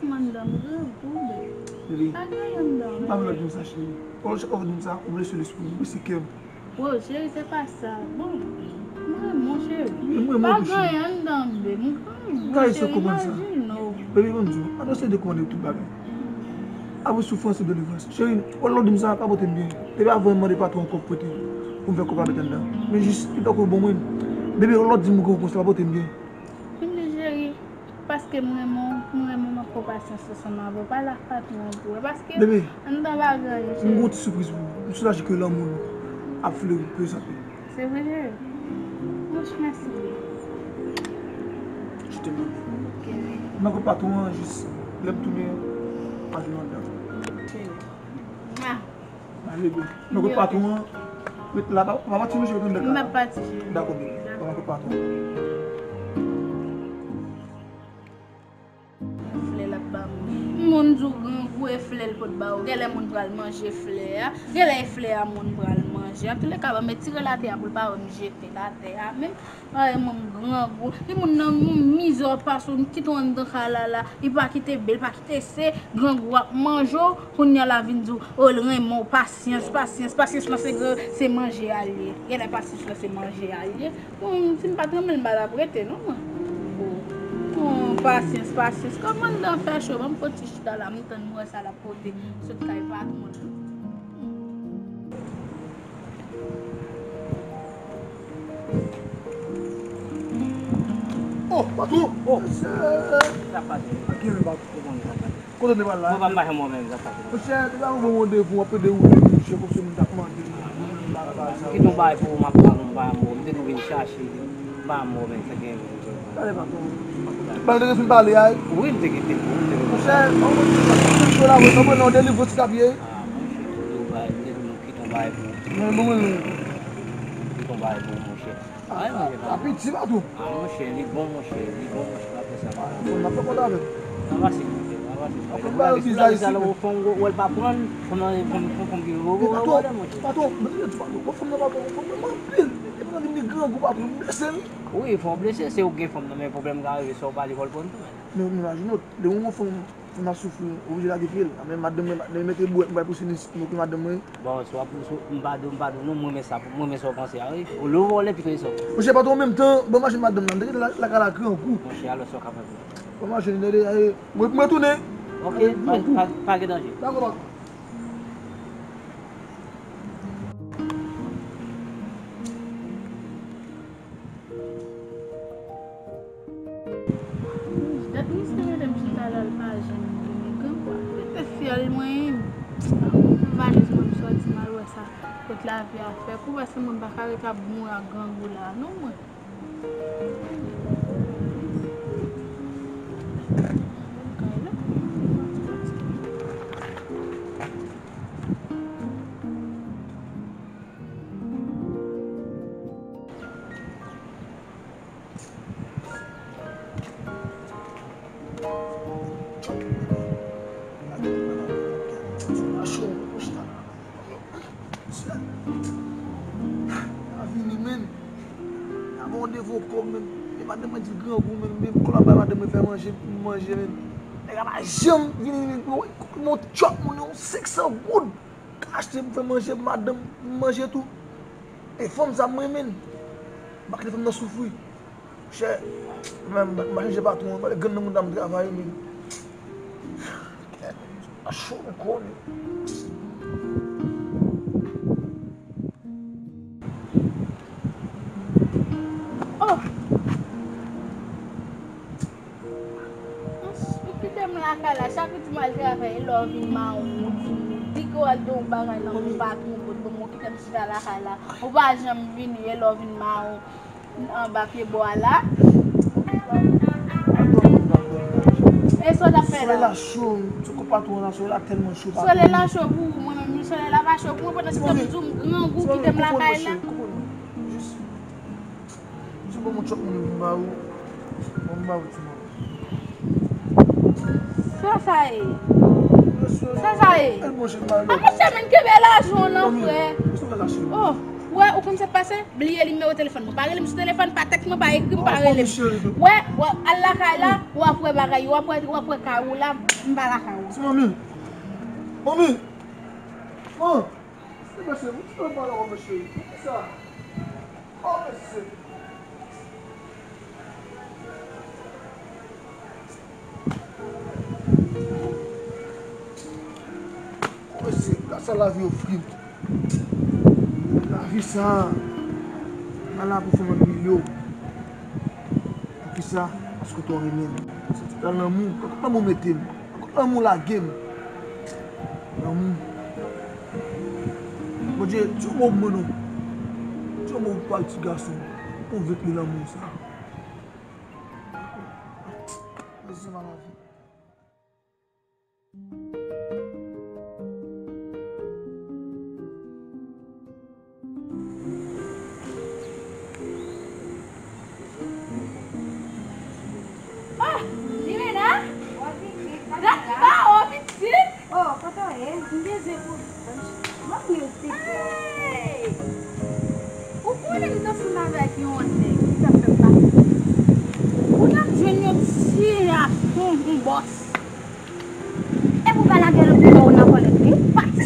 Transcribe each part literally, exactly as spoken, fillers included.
Mandan m grangou, bebe. Bebe, pa gen andan m, m pa vle w di m sa, cheri. Ou chak fwa w di m sa, ou blese lespri m, ou blese kè m. Wo, cheri, se pa sa. Bon, m renmen w, cheri. M renmen w tou, cheri. Pa gen andan m, bebe. M grangou, cheri, imajine w. Bebe, ban m di w, atann se de kòmande tout bagay. Apre soufrans, se delivrans. Cheri, ou lè w di m sa, pa pote m byen. Depi avan m mande patwon kòb prete pou m fè kòb la met anndan. Men jis, li poko bon mwen. Bebe, ou lè w di m grangou konsa, pa pote m byen. Vin li, cheri. Paske m renmen w, m renmen w, m ap pran pasyans ansanm avè w. Pale ak patwon an pou wè. Paske anndan pa gen anyen, cheri. Bebe, m gon ti sipriz pou ou. M soulaje ke lanmou nou ap fleri prezanteman. Se vre, cheri? Wouch, mèsi, bebe. Je t'aime. Ok, bebe. M ap pran patwon an jis lè m tounen, patwon anndan. Ok, cheri. Mwa. Mwen gon patwon an. Ret la, pa, pa pati, mesye, tande la. M ap pati, cheri. Dakò, bebe. Dakò. Mwen gon patwon an. Flè l ap ba m. Moun di w grangou e flè l pot ba ou. Genlè moun pral manje flè a. Genlè e flè a moun pral manje. Antouleka, ban m retire l atè a pou l pa wè m jete l atè a menm. Ay, mwen m grangou. Timoun nan, yon mizè w pase, w kite w anndan kay la la. Li pa kite bel, pa kite se. Grangou ap manje w. Kounye a la vin di w, o, l renmen w, pasyans, pasyans, pasyans lan se gran, se manje a l ye. Genlè pasyans lan se manje a l ye. Bon, si m pa t renmen l, m pa t ap rete, non, mwen. Bon, bon, pasyans, pasyans. Kòman anndan fè cho? Ban m fon ti chita la, m tann m wè sa l ap pote sot kay patwon an. Oh, patwon! Oh! Sa pase? Ak ki patwon? Ou konn sa pase? Kote w te pral la? Mwen pa mache mwen menm, sa pase? Monchè, depi w gen yon randevou, w ap pede woule, monchè, kòmsi moun t ap mande, mwen menm m pa ka bay sa. Kite yon bagay pou ou, m ap pran yon bagay pou ou. M te dwe vin chache li. M pa mò, men sa gen. Gade, patwon. Patwon te fin pale a, wi, m te kite l, wi, m te kite l. Monchè, an mwen di sa, tout cho la, wi, non, non, delivrans t ap ye. Ah, monchè, m te di w, m te di w, kite yon bagay pou ou. Men bon, men. Kite yon bagay pou ou, monchè. Ah, sa piti, patwon. Ah, monchè, li bon, monchè, li bon, monchè, pa fè sa. Ah, bon, n ap fè kòd avè l. Sa pase, monchè, sa pase. Apre, m ba yo bizay isi, men. Ou fè yon gwo, wè l pa pran, fò nan, fò, fò, fò, fò, fò, fò, patwon, patwon, patwon, fò nan, patwon, fò nan anpil. Epi nan vin li grangou, patwon, blese l. Wi, fò w blese, se ou gen fanm nan, men pwoblèm ka rive, sa w pale, fò l pran tou, men. Men, men imajine w, lè w gen fanm, fanm ap soufri, oblije lage pye l. A, men madanm mwen, madanm mwen mete bwèt, m bay pou sinis, m oke madanm mwen. Bon, si w ap, si w, m pa di w, m pa di w non, m renmen sa, m renmen sa w panse a, wi. Ou lè w vòlè pito e sa w. Monchè, patwon, menm tan, ban m mache madanm nan, m te kite l lakay la grangou. Monchè, alò sa w ka fè pou mwen? Ban m mache, tande, e, mwen, mwen tounen. Oke, pa, pa, pa gen danje. Dakò, patwon. Dat misye mete m chita la, l pa janm vini. Grangou ap pete fyèl mwen. M valiz mwen, m sòti, m al wè sa kot lavi a fè. Pou wè si mwen pa ka ret ap mouri ak grangou la non, mwen. Misye a vini, men. Avè yon devo kòb, men. E madanm mwen di l grangou, men. Men kòb la bay madanm mwen fè manje, pou manje, men. Nèg la pa janm vini, men. Yon tchòp moun, yon senk san goud. Ka achte pou fè manje pou madanm, pou manje tou. E fanm sa m renmen. M pa kite fanm nan soufri. Chè, m, m, m a chanje patwon an, pale grenn nan mouda m travay, men. A cho ankò, men. Oh! Ou kite m lakay la, chak jou m al travay, e lè w vin mawon, ou di m, di ke w al gen yon bagay nan men patwon, ou pot ban m, ou kite m chita lakay la. Ou pa janm vini, e lè w vin mawon anba pye bwa la. E sa w t ap fè la? Solèy la cho, m sou kou patwon an, solèy la tèlman cho, patwon. Solèy la cho pou ou, mwen menm, solèy la pa cho pou mwen, pandan se tan m di w m grangou, kite m lakay la. Jis Misye ban m yon tchòp moun pou m ba ou. Ban m ba ou ti moun. Sa sa ye? Sa sa ye? A, monchè, men kenbe lajan w nan, frè. Oh. Wè, ou konn sa k pase? Bliye nimewo telefòn mwen. Pa rele m sou telefòn, pa tèks mwen, pa ekri m, pa rele m. Wè, wè, al lakay la, w ap wè bagay, w ap wè, w ap wè kay ou la, m pa lakay ou. Se manmi. Manmi! Oh! Se mesye, ou ti pale ankò, mesye. Poukisa? Oh, mesye! Mesye, gad sa lavi ofri m. Lavi sa, m pa la pou fè m annuiye w. Poukisa? Paske w twò renmen m. Santi pral lanmou, pran kout lanmou mete m. Pran kout lanmou lage m. Lanmou. Bondye, di yon mo pou mwen non. Di yon mo pou pale ti gason. Konvenk li lanmou sa. Mezanmi, lavi. Ah, Limena? Gad pa w pitit. Oh, kote w ye? M bezwen pou Hey! Ou konnen m t ansanm avèk yon nèg ki t ap fè m pase. Ou t ap jwenn yon ti afyon, yon bòs. Epi w pa lage l pou w nan vòlè tou. Pati.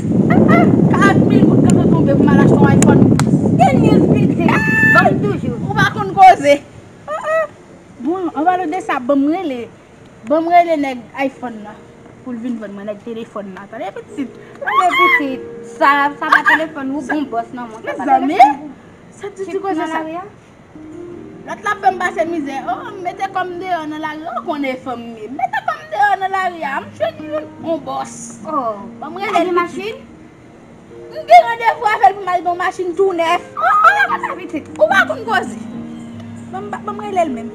Kat mil goud kanpe tonbe pou m al achte yon iPhone. Kenny Beauty. Ban m toujou. Ou pa konn koze. Bon, an palan de sa, ban m rele. Ban m rele nèg iPhone nan pou l vin vann mwen, nèg telefòn nan. Tande pitit. Tande pitit. Sa, sa pa telefòn, ou gon bòs nan men w. Sa pa telefòn. Mezanmi, sa ti ti koze sa. Lòt la ap fè m pase mizè. Oh, m mete kò m deyò nan lari a, ou konnen fanm m ye. M mete kò m deyò nan lari a, m jwenn youn, on bòs. Oh. Ban m rele l pitit. Ou gen machin? M gen randevou avè l pou m al gen yon machin tou nèf. Oh, oh, oh, pitit. Ou pa konn koze. Ban m, ban m rele l menm.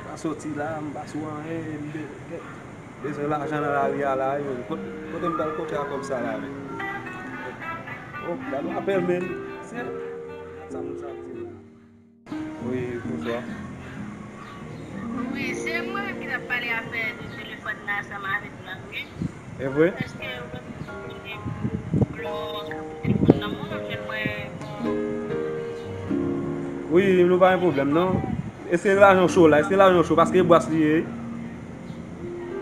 Pa soti la, m pa sou anyen, m be-, bezwen lajan nan lari a la, yo. Kot-, kote m pral kote a kòb sa la, men? Oh, gade yon apèl, men. Se sa moun sa ap di la. Wi, bonswa. Wi, se mwen ki t ap pale afè de telefòn nan ansanm avèk nou an, wi. E vre? Èske ou pa konnen lè w ap fè telefòn nan mwen, w ap jwenn mwen? Wi, nou pa gen pwoblèm, non. Èske lajan cho la? Èske lajan cho? Paske e bwès li ye.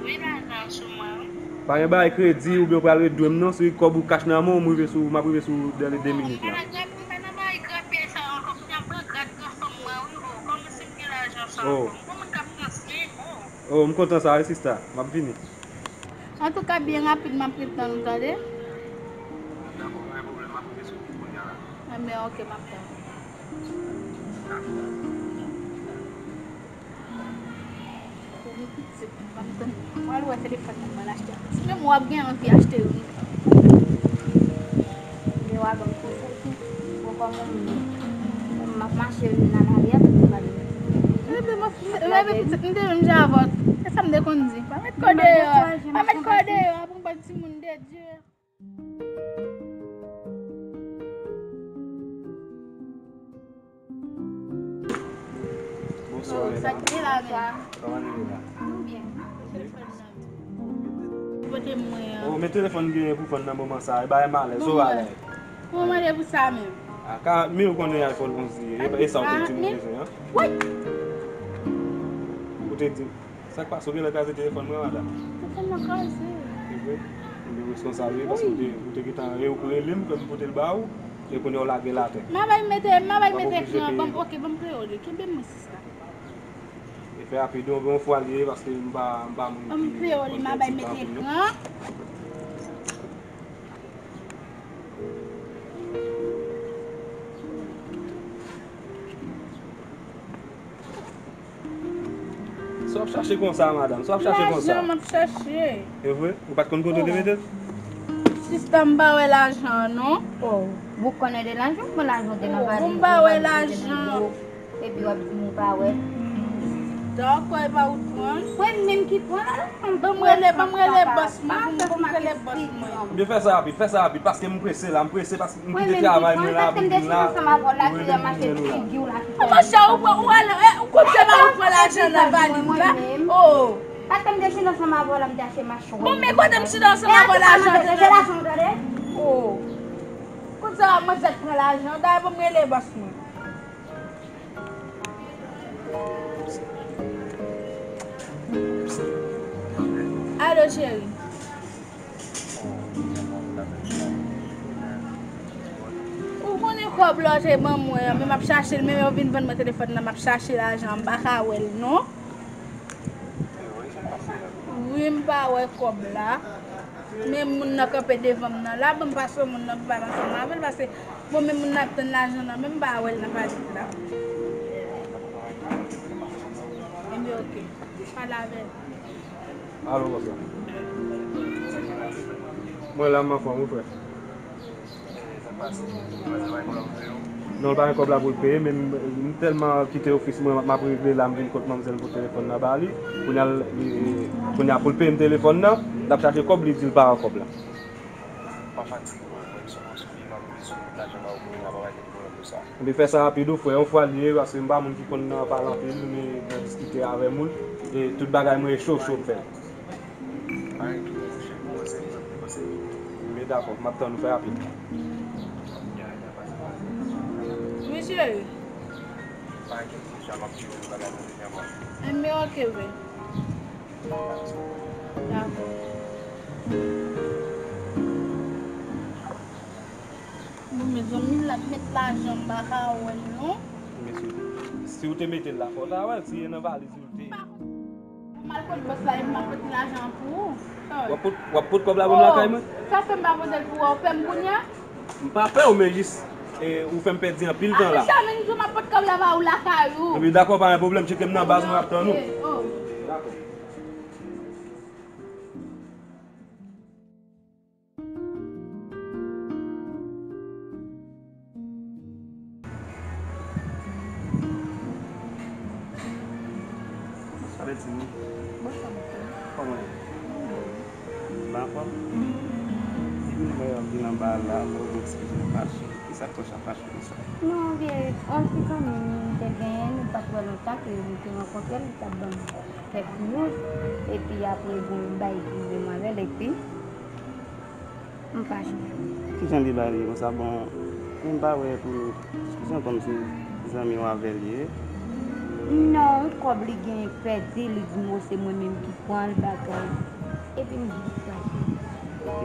Wi, lajan sou mwen, wi. Pa gen bagay kredi oubyen w pral redwe m, non. Se kòb ou kach nan men w, m rive sou, m ap rive sou w dans les deux minutes la. M pa nan grap, m pa nan bagay grape sa ankò. Kounye a m pran grad granfanm mwen, wi, o. Kòman si m gen lajan sa ankò? M gon moun k ap transmet, o. O, m kontan sa, wi, sista. M ap vini. Antouka, byen rapid, m ap ret tann ou, tande? Dakò, pa gen pwoblèm, m ap rive sou ou kounye a la. Enben, oke, m ap tann ou. Pou m pitit, m pa m tann. Mwen al wè telefòn nan, mwen al achte. Si menm w ap gen anvi achte youn. Men w a ban m konsèy tou. Bon, kòman m, m ap mache nan lari a, pou m pale. Rete, m ap, rete pitit, m te menm jan avè w. E sa m te konn di. Pa met kò deyò a. Pa met kò deyò a pou m pa timoun de Dye. Bonswa, medam. Sa k gen la menm? Kòman nou ye la? Nou byen. Pote mwen an. Oh, men telefòn gen pou fann nan moman sa, e bagay malèz, o alè. Bon, mwen mande pou sa menm. A, ka, men ou konnen iPhone onz li ye, e, e sa ou te di m bezwen an. Wi. Ou te di m. Sa k pase, ou genlè kraze telefòn mwen, madanm? Telefòn nan kraze. Se vre? Ebyen, responsab li, paske ou te, ou te gentan re-, rele m, fè m pote l ba ou, e kounye a w lage l atè. M a bay mete, m a bay mete ekran an, ban m, oke, ban m kreyole. Kenbe mwen, sista. E fè rapid, yon, yon fwa li ye, paske m pa, m pa moun ki konn pèdi tan pou nou. Ban m kreyole, m a bay mete ekran. Sa w ap chache konsa, madanm? Sa w ap chache konsa? Lajan m ap chache. E vre? Ou pa t konn kote w te mete l? Sista, m pa wè lajan an, non. Oh, ou konnen de lajan? Bon, lajan te nan valiz ou, m pa wè lajan. Epi w ap di m ou pa wè. Dakò, e pa ou t pran l? Mwen menm ki pran l, alò. Ban m rele, ban m rele bòs mwen, pou m, pou m rele bòs mwen. Ebyen, fè sa rapid, fè sa rapid, paske m prese la, m prese, paske m kite travay mwen la pou m vin la. Mwen menm ki mennen nou la. Monchè, ou pran, ou al, eh, ou konn se pa ou pran lajan nan valiz la? Oh! Paske m te chita ansanm avè w la, m te achte machwè. Bon, men kote m chita ansanm avè w, lajan te nan men m. Oh. Kounye a manzè pran lajan, dayè pou m rele bòs mwen. Alo, cheri. Ou konnen kòb la w te ban mwen an, men m ap chache l, men yo vin vann mwen telefòn nan, m ap chache lajan an, m pa ka wè l non. Wi, m pa wè kòb la. Men moun nan kanpe devan m nan la, ban m pase moun nan pou m pale ansanm avè l, paske bon, men moun nan ap tann lajan nan, men m pa wè l nan valiz la. Ebyen, oke. Pale avè l. Alo, bòs la. Mwen la, m anfòm, wi, frè. Non, l pa gen kòb la pou l peye, men m, m tèlman kite ofis mwen, m ap regle la, m vin kot manmzèl pou telefòn nan ba li. Kounye a, li, kounye a pou l peye m telefòn nan, l ap chache kòb, li di l pa gen kòb la. Pa fatige, mwen, mwen, se yon sou li, m ap bezwen lajan ba ou kounye a, pa bay tèt pwoblèm pou sa. Ebyen, fè sa rapid, wi, frè, yon fwa li ye, paske m pa moun ki konn nan pale anpil, men nan diskite avè moun, e tout bagay mwen e cho, cho m fè l. Men dakò, m ap tann ou, fè rapid. Wi, cheri. Enben, oke, vre. Dakò. Bon, mezanmi, l ap met lajan m pa ka wè l non. Mesye, si w te mete l la, fò w ta wè l, si e nan valiz ou l te ye. M al kot bòs la, epi m ap pote lajan an pou ou. W ap pot, w ap pot kòb la ban m lakay mwen? Sa fè m pa pote l pou ou, ou pè m kounye a? M pa pè w, men jis, e, ou fè m pèdi anpil tan la. Apre sa, men m di w m ap pot kòb la ba ou lakay ou. Ebyen, dakò, pa gen pwoblèm, tcheke m nan baz mwen, m ap tann ou. Dakò. Sa vle di nou. Bonswa, mesye. Kòman w ye? M anfòm. Depi m wè w vin anba la, m wè w gen ti jan fache. Kisa k fè w fache konsa? Non, gen yon ti zanmi m te genyen, nou pa t wè lontan ke m te rankontre l, li t ap ban m kèk nouvèl, epi apre gen yon bagay ki rive m avè l, epi m fache. Kijan li ba li konsa? Bon, men m pa wè pou nou, kijan kòmsi zanmi w avè l ye? Non, yon kòb li genyen k pèdi, li di m, o, se mwen menm ki pran l, bagay. Epi m jis fache. Ok.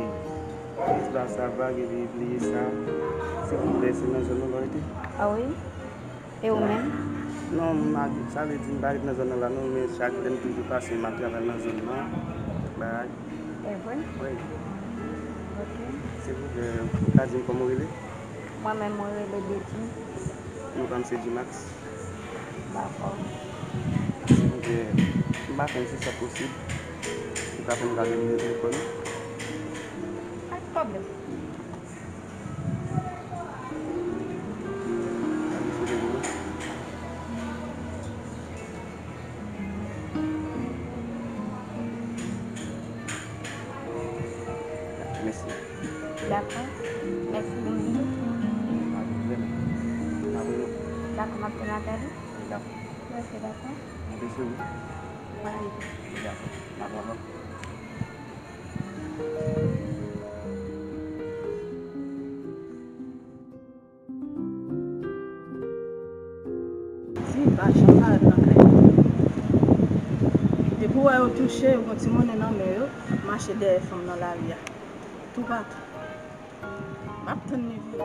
Jis ba sa vag epi bliye sa. Silvouplè, se nan zòn nan w rete? A wi. E ou menm? Non, m a, sa vle di m pa ret nan zòn nan la non, men chak lè m toujou pase, m ap travay nan zòn nan. Bagay. E vre? Wi. Ok. Silvouplè, ou ka di m kòman w rele? Mwen menm, mwen rele Betty. Non pa m se Dimax. Dakò. Silvouplè, m pa konn si sa posib. Ou ka fè m gade nimewo telefòn ou? Pa gen pwoblèm. Mèsi. Dakò. Mèsi pou mwen. Pa gen pwoblèm. Pa gen pwoblèm. Dakò, m ap tann apèl ou. Dakò. Ok, dakò. Mwen te sou. Mwen te. Dakò. Dakò. Di pa janm parèt nan kay la. Depi w wè yo touche, yo gen ti monnen nan men yo, mache dèyè fanm nan lari a. Toupatou. M ap tann li vini.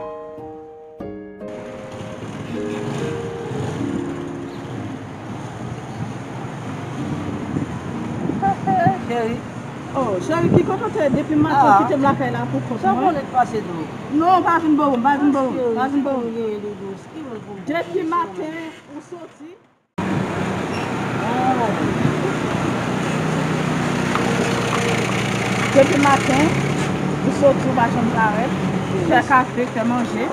Cheri. Oh, cheri, ki kote w te ye depi maten, ou kite m lakay la pou kont mwen? Sa konnen pase dlo. Non, pa vin bò m, pa vin bò m, pa vin bò m. Depi maten, ou soti. Depi maten, ou soti, ou pa janm parèt. Fè kafe, fè manje.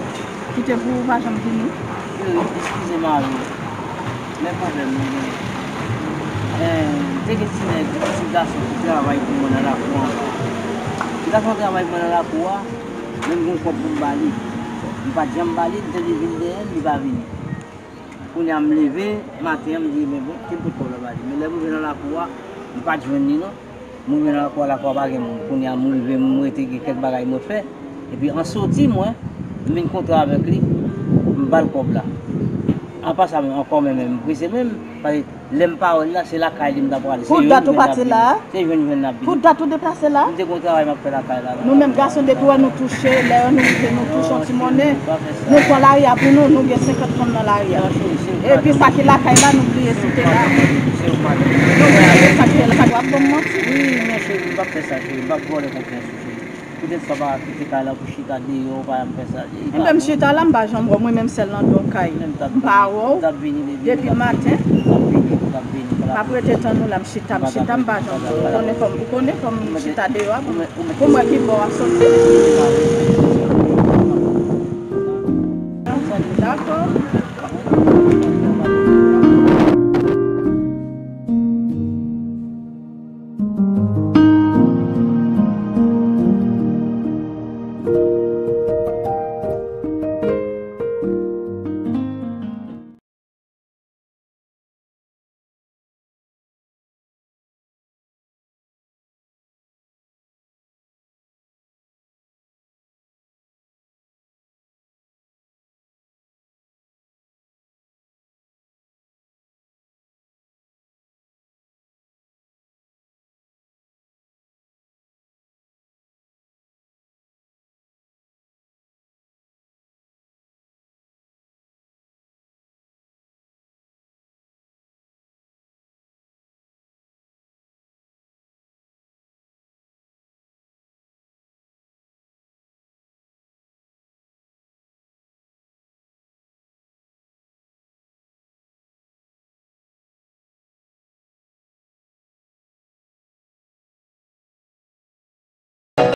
Kite pou ou pa janm vini. Cheri, eskize mari w. Men pwoblèm mwen genyen. Eh, m te gen ti nèg, yon ti gason ki travay pou mwen nan lakou anba. Ti gason an travay pou mwen nan lakou a, men m gen yon kòb pou m ba li. M pa t janm ba li, m te di vin dèyè m, li pa vini. Kounye a m leve, maten an, m di, men bon, kite m pot kòb la ba li. Men lè m rive nan lakou a, M pa t jwenn li non. M rive nan lakwa, lakwa pa gen moun. Kounye a m rive, m rete gen kèk bagay mwen fè. Epi an soti mwen, m vin kontre avèk li, m ba l kòb la. An pasan menm, ankò menm, menm, m prese menm, paske lè m pa wè l la, se lakay li m ta prale. Se Pou jwenn dat ou jwenn n ap pati vini. La? Se jwenn jwenn n ap vini. Pou dat ou deplase la? M te gon travay m ap fè lakay la. Nou menm gason depi wè nou touche, lè nou rive nou touche yon ti monnen. Nou pran lari a pou nou, nou gen senkant fanm nan lari a. Epi sa ki lakay la, nou bliye site la. Nou bliye sa ki te la, sa w ap ban m manti. Wi, men cheri, m p ap fè sa, cheri. M p ap vòlè konfyans ou, cheri. Poutèt sa w pa kite kay la pou chita deyò, ou pa janm fè sa, cheri. Enben, m chita la, m pa janm wè w, mwen menm sèl nan don kay. M pa wè w depi maten. M ap rete tann ou la, m chita, m chita, m pa janm wè w. Ou konnen fò m, ou konnen fò m chita deyò a pou m, pou m wè ki bò w ap soti.